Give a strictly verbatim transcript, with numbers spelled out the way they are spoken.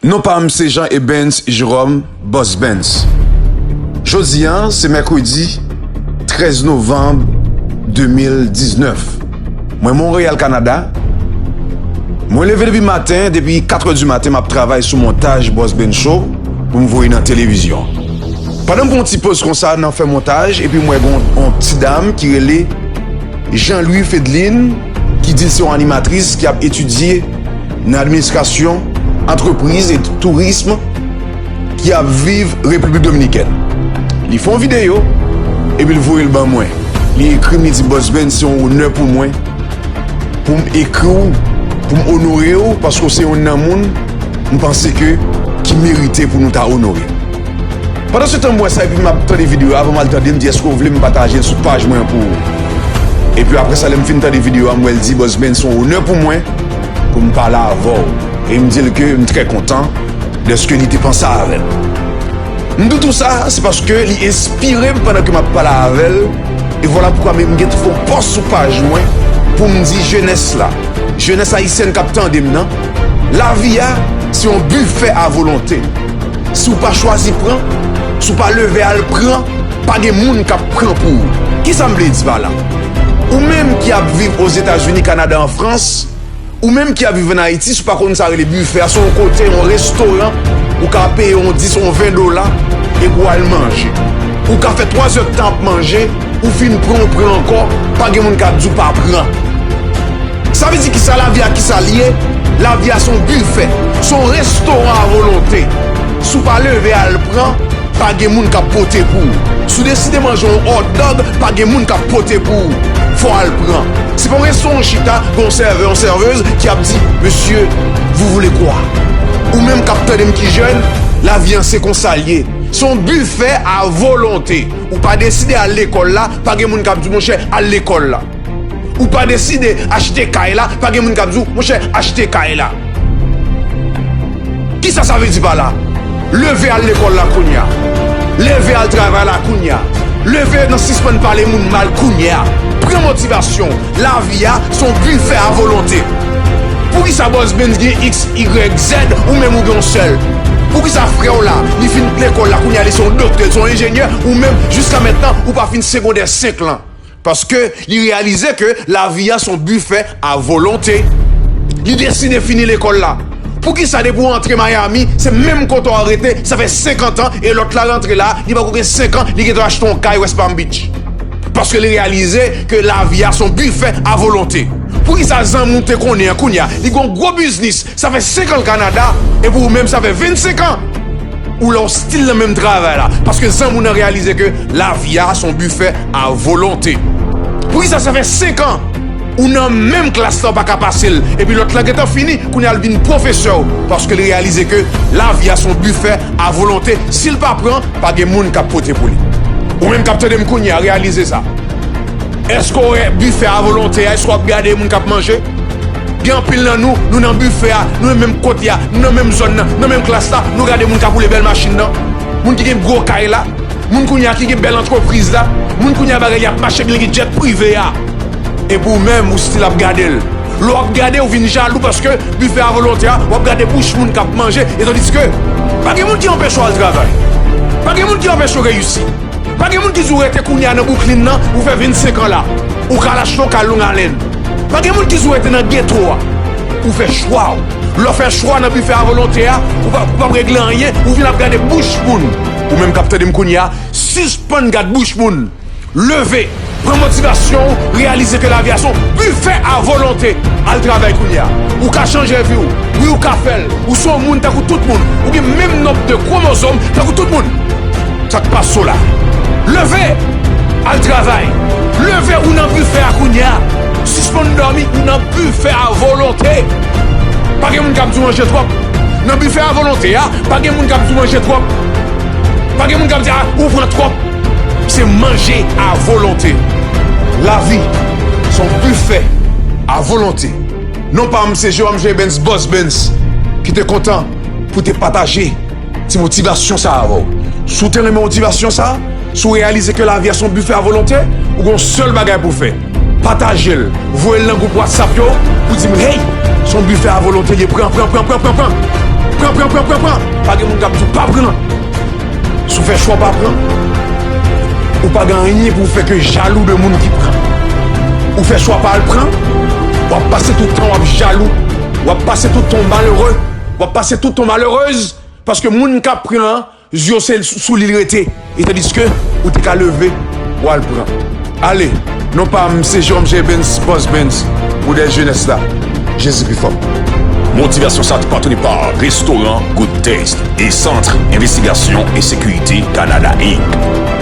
Non pa m se Jean Ebens Jerome, Boss Benz. Jodi a, se mèkredi trèz novanm de mil diznèf. Mwen Monreyal, Kanada. Mwen leve depi maten, depi kat è di maten, m ap travay sou montaj Boss Benz Show pou m voye nan televizyon. Pandan m pran yon ti poz konsa nan fè montaj, epi m wè gen yon, yon ti dam ki rele Jean Louis Fedlin, ki di l se yon animatris ki ap etidye nan administrasyon, antrepriz e tourism, ki ap viv Repiblik Dominikèn. Li fè yon videyo, epi l voye l ban mwen. Li ekri m, li di, Boss Benz, se yon onè pou mwen pou m ekri w, pou m onore w, paske w se youn nan moun m panse ke ki merite pou nou ta onore. Pandan se tan, m wè sa, epi m ap tande videyo a, avan m al tande, m di, èske w vle m pataje l sou paj mwen an pou ou? Epi apre sa, lè m fin tande videyo a, m wè l di, Boss Benz, se yon onè pou mwen pou m pale avè w. E m di l ke m trè kontan dèske li te panse avè m. M di w tou sa, se paske li enspire m pandan ke m ap pale avè l. E vwala poukwa m gen fè yon pòs sou paj mwen pou m di jenès la, jenès ayisyèn k ap tande m nan, lavi a se yon bifè a volonte. Si w pa chwazi pran, si w pa leve al pran, pa gen moun k ap pran pou ou. Kisa m vle di pa la? Ou menm ki ap viv Ozetazini, Kanada, an Frans, ou menm ki ap viv ann Ayiti, si w pa konn sa rele bifè a, se yon kote, yon restoran, ou ka peye yon dis, yon ven dola, epi w al manje. Ou ka fè twa zè tan ap manje, ou fin pran, ou pran ankò, pa gen moun k ap di w pa pran. Sa vle di kisa lavi a, kisa l ye? Lavi a se yon bifè, se yon restoran a volonte. Si w pa leve al pran, pa gen moun k ap pote pou ou. Si w deside manje yon hot dog, pa gen moun k ap pote pou ou. Fò w al pran. Se pa yon restoran w chita, gen yon sèvè, yon sèvez ki ap di, Monsieur, vous voulez quoi? Ou menm k ap tande m ki jèn, lavi a se konsa l ye. Se yon bifè a volonte. Ou pa deside al lekòl la, pa gen moun k ap di w, monchè, al lekòl la. Ou pa deside achte kay la, pa gen moun k ap di w, monchè, achte kay la. Kisa sa vle di pa la? Leve al lekòl la kounye a. Leve al travay la kounye a. Leve nan sispann pale moun mal kounye a. Pran motivasyon. Lavi a se yon bifè a volonte. Poukisa Boss Benz gen X, Y, Z, ou menm ou gen yon sèl? Poukisa frè w la, li fin lekòl la kounye a, li se yon doktè, li se yon enjenyè, ou menm, jiska mentnan, ou pa fin segondè senk lan? Paske li reyalize ke lavi a se yon bifè a volonte. Li deside fini lekòl la. Poukisa depi w antre Miami, se menm kote w rete, sa fè senkant an, e lòt la rantre la, li poko gen senk an, li gentan achte yon kay West Palm Beach? Paske li reyalize ke lavi a se yon bifè a volonte. Poukisa zanmi w te konnen an kounye a, li gen yon gwo biznis, sa fè senk an l Kanada, epi ou menm sa fè vennsenk an ou la, w still nan menm travay la, paske zanmi w nan reyalize ke lavi a se yon bifè a volonte. Poukisa sa fè senk an ou nan menm klas la, w pa ka pase l, epi lòt la gentan fini, kounye a l vin pwofesè w? Paske li reyalize ke lavi a se yon bifè a volonte. Si l pa pran, pa gen moun k ap pote pou li. Ou menm k ap tande m kounye a, reyalize sa. Èske w wè bifè a volonte a? Èske w ap gade moun k ap manje? Gen anpil nan nou, nou nan bifè a, nou nan menm kote a, nou nan menm zòn nan, nan menm klas la, nou gade moun k ap woule bèl machin nan, moun ki gen gwo kay la, moun kounye a ki gen bèl antrepriz la, moun kounye a bagay y ap mache byen, gen djèt prive a. Epi ou menm, ou still ap gade l. Lè w ap gade, ou vin jalou paske bifè a volonte a, w ap gade bouch moun k ap manje, e tandiske pa gen moun ki anpeche w al travay. Pa gen moun ki anpeche w reyisi. Pa gen moun ki di w rete kounye a nan Brooklyn nan, ou fè vennsenk an la. Ou ka al achte yon kay Long Island. Pa gen moun ki di w rete nan geto a. Ou fè chwa w. Lè w fè chwa nan bifè a volonte a, ou pa, ou p ap regle anyen, ou vin ap gade bouch moun. Ou menm k ap tande m kounye a, sispann gad bouch moun. Leve, pran motivasyon w, reyalize ke lavi a se yon bifè a volonte. Al travay kounye a. Ou ka chanje vi w. Wi, ou ka fè l. Ou se yon moun tankou tout moun. Ou gen menm nonb de kwomozòm tankou tout moun. Sa k pase w la? Leve! Al travay! Leve, ou nan bifè a kounye a. Sispann dòmi, ou nan bifè a volonte. Pa gen moun k ap di w manje twòp. Nan bifè a volonte a, pa gen moun k ap di w manje twòp. Pa gen moun k ap di, a, ou pran twòp. Se manje a volonte. Lavi se yon bifè a volonte. Non pa m se Jerome J. Benz, Boss Benz, ki te kontan pou te pataje ti motivasyon sa a avè w. Si w te renmen motivasyon sa a, si w reyalize ke lavi a se yon bifè a volonte, ou gen yon sèl bagay pou w fè. Pataje l, voye l nan gwoup WhatsApp yo, pou di m, hey, se yon bifè a volonte li ye, pran, pran, pran, pran, pran, pran. Pran, pran, pran, pran, pran. Pa gen moun k ap di w pa pran. Si w fè chwa pa pran, ou pa gen anyen pou w fè ke jalou de moun ki pran. Ou fè chwa pa al pran, w ap pase tout tan w ap jalou, w ap pase tout tan w malere, w ap pase tout tan w malerez, paske moun k ap pran an, zye w se sou li l rete, e tandiske ou te ka leve, w al pran. Ale, non pa m, se Jerome J. Benz, Boss Benz, modèl jenès la. Jezikri fò. Motivasyon sa t patwone pa restoran Good Taste e Sant Envestigasyon e Sekirite Kanada Inc.